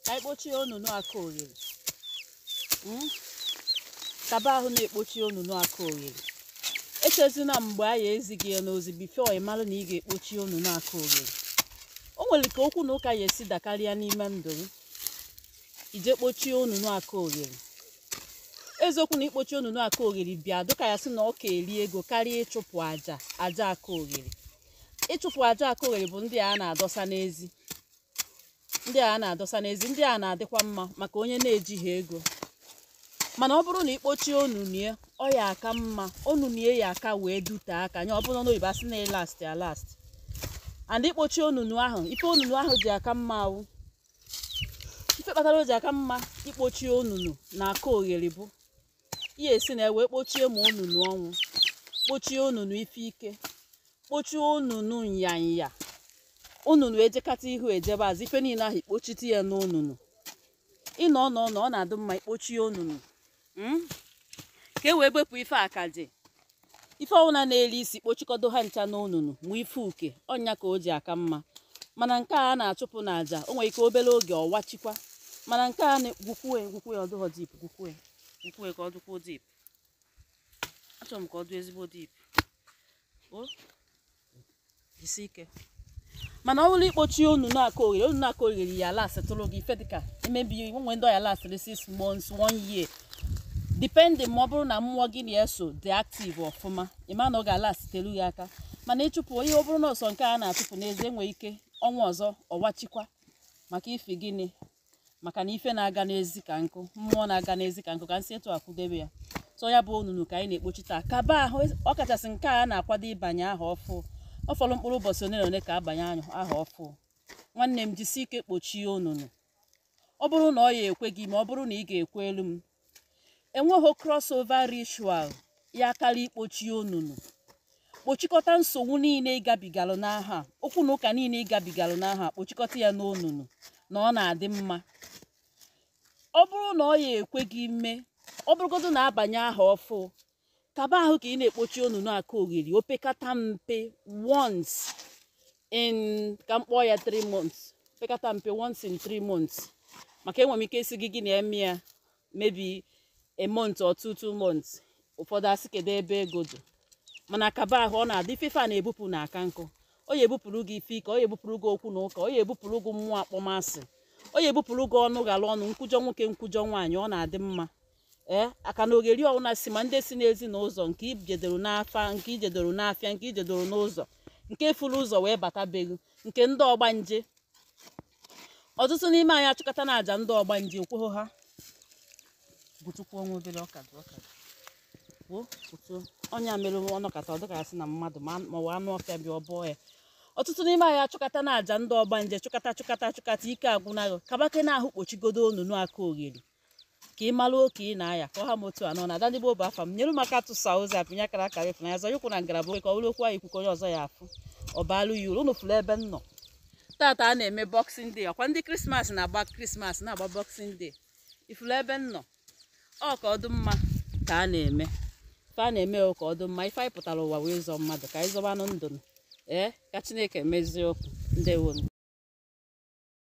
Ka anyị kpochie onunu aka oghere. Kaba ahụ na-ekpochi onunu aka oghere. Echezina mgbe a ya ezighị ya n'ozi before ị mara na ị ga-ekpochi onunu aka oghere. O nwere ka okwu na ụka ya esi dakarịa n'ime ndụ gị. Ije kpochie onunu aka oghere. Eziokwu na ikpochi onunu aka oghere bịa dịka ya sị na ọ ka eri ego karịa ịchụpụ aja aja aka oghere. Ịchụpụ aja aka oghere bụ ndị a na-adọsa n'ezi. Ndị a na-adọsa n'ezi, ndị a na-adịkwa mma maka onye na-ejighị ego. Mana ọ bụrụ na ikpochie onunu ya, ọ ya aka mma, onunu ya aka wee dute aka nya ọ bụrụ na oyibo asị na last ya last. And ikpochi onunu ahụ, ife onunu ahụ ji aka mma awụ. Ife kpatara o ji aka mma ikpochi onunu na aka oghere bụ ihe esi na ewe kpochie ma onunu ọnwụ, kpochie onunu ife ike, kpochie onunu nyanya, onunu ejekata ihu ejebe azụ, ife niile ahụ ikpochite ya n'onunu. Ịnọ nọ nọ ọ na-adị mma ikpochie onunu ka e wee bepụ ife akaje. Ife ọwụna na-eri isi kpochikọdo ha ncha n'onunu ma ife uke ọnya ka o ji aka mma. Mana nke a na-achụpụ n'aja o nwere ike obere oge ọwachikwa. Mana nke a na-egwukwue gwukwue ọdụghọ deep gwukwue gwukwue ka ọ dụkwuo deep. Achọrọ m ka ọ dị ezigbo deep. O jisi ike. Mana ọ bụrụ ikpochi onunu aka oghere, onunu aka oghere ya lasịtụrụ gị ife dịka emebi nwe ndị ọya lasịrị 6 months, 1 year. Depending ma ọ bụrụ na mmụọ gị na-eso dị active ọfụma, ị ma na ọ ga-alasịteru gị aka. Mana ịchụpụ ihe ọ bụrụ na ọsọ nke a na-achụpụ n'ezi enwere ike ọnwa ọzọ ọwachikwa maka ife gịnị, maka na ife na-aga n'ezi ka nkụ, mmụọ na-aga n'ezi ka nkụ, ka nsị etu akwụdebe ya. So ya bụ onunu ka anyị na-ekpochi taa. Kaba ahụ ọkachasị nke a na-akwado ịbanye aha ọfụ. Ọ fọrọ mkpụrụ ụbọchị ole na ole ka abanye aha ọfụ. Nwanne m jisi ike kpochie onunu. Ọ bụrụ na ọ ya ekwe gị, ma ọ bụrụ na ị ga-ekwe elu m, enweghị crossover ritual ya karịa ikpochi onunu. Kpochikọta nsogbu niile ịgabigalụ n'aha, okwu na ụka niile ịgabigalụ n'aha, kpochikọta ya n'onunu na ọ na-adị mma. Ọ bụrụ na ọ ya ekwe gị mee, ọ bụrụgodu na abanye aha ọfụ, kaba ahụ ka ị na-ekpochi onunu aka oghere opekata mpe once in, ka m kpọọ ya 3 months, opekata mpe once in 3 months. Maka enwere m ike isi gị gị na-eme ya maybe a month or 2 months. Ụfọdụ asị kedu ebe ego dị. Mana kaba ahụ ọ na-adị ife a na-ebupụ n'aka nkụ. Ọ ya ebupụrụ gị ife ike, ọ ya ebupụrụ gị okwu na ụka, ọ ya ebupụrụ gị mmụọ akpọmasị, ọ ya ebupụrụ gị ọnụ ghara ọnụ, nkwujọ nwoke nkwujọ nwaanyị, ọ na-adị mma. Ee, aka na oghere ọwụna si ma ndị si n'ezi na ụzọ nke ijedoro n'afa, nke ijedoro n'afịa, nke ijedoro n'ụzọ, nke furu ụzọ wee batabeghị, nke ndị ọgbanje. Ọtụtụ n'ime anyị achụkọta na àjà ndị ọgbanje okweghị ha. Butukwuo nwa obere ọka dị ọka dị. Kwuo, butuo. Ọnya mere ọnọkata ọ dịka asị na mmadụ ma ọ bụ anụ ọfịa bịa ọ bọọ ya. Ọtụtụ n'ime anyị achụkata na àjà ndị ọgbanje chụkata chụkata chụkata ike agwụnaghị. Kabake na-ahụ kpochigodo onunu aka oghere ka ị mara oke ị na-aya ka ọ ha m otu anọ na ada ndị gboo bụ afa m. Nyere m aka tụsa ozi apịnye akara akara ịfụnanya zọ yụkwụ na ngalaba ka ọ bụrụ okwu anyị kwukọ onye ọzọ ya afụ ọ baalụ ya uru. Unu fụrụ ebe m nọ tata a na-eme Boxing Day, ọkwa ndị Krismas na-agba Krismas na-agba Boxing Day. Ifụrụ ebe m nọ, ọ ka ọ dị mma ka a na-eme ife a na-eme ka ọ dị mma. Ife anyị pụtara ụwa wee zọọ mmadụ ka anyị zọbanụ ndụ. Ee, ka Chineke mezie okwu. Ndewonu.